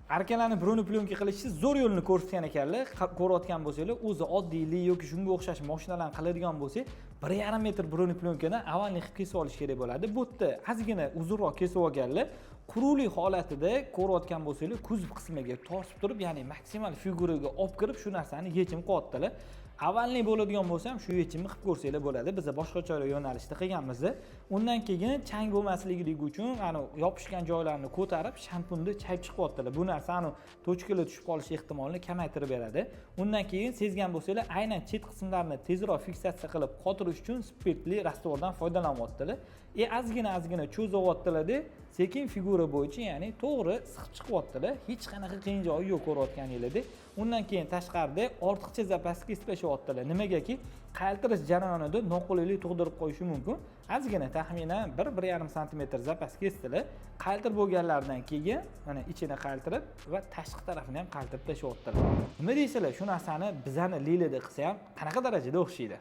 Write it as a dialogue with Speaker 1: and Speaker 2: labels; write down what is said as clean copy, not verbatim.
Speaker 1: Arkalarni бронеплёнка qilishni zo'r yo'lini ko'rsatgan ekanlar. Ko'rayotgan bo'lsanglar, o'zi oddiylik yoki shunga o'xshash mashinalarni qiladigan bo'lsak, 1,5 metr бронеплёнка ni avvalni qilib kesib olish kerak bo'ladi. Bu yerda ozgina uzunroq kesib olganlar. Quruqlik holatida ko'rayotgan bo'lsanglar, kuzov qismiga tortib turib, ya'ni maksimal figuraga olib kirib, shu narsani yechim qilyaptilar. Avvalniy bo'ladigan bo'lsa ham, shu yechimni qilib ko'rsanglar bo'ladi. Biz boshqacha yo'nalishda qilganmiz. Undan keyin chang bo'lmasligi uchun ani yopishgan joylarini ko'tarib, shampunda chayib chiqyaptilar. Bu narsa ani точка lar tushib qolish ehtimolini kamaytirib beradi. Undan keyin sezgan bo'lsanglar, aynan chet qismlarini tezroq fiksatsiya qilib qotirish uchun spirtli раствор dan foydalanyaptilar. И ozgina ozgina cho'zyaptilarda, sekin figura bo'yicha, ya'ni to'g'ri siqib chiqyaptilar. Hech qanaqa qiyin joyi yo'q, ko'rayotganinglardek. Undan keyin tashqarida ortiqcha запас kesib tashlayaptilar. Nimagaki, qaytirish jarayonida noqulaylik tug'dirib qo'yishi mumkin. Ozgina, taxminan 1-1,5 santimetr запас kesdilar. Qaytirib bo'lganlaridan keyin mana ichini qaytirib va tashqi tarafini ham qaytirib tashlayaptilar. Nima deysizlar, shu narsani bizani Lilada qilsa ham qanaqa darajada o'xshaydi?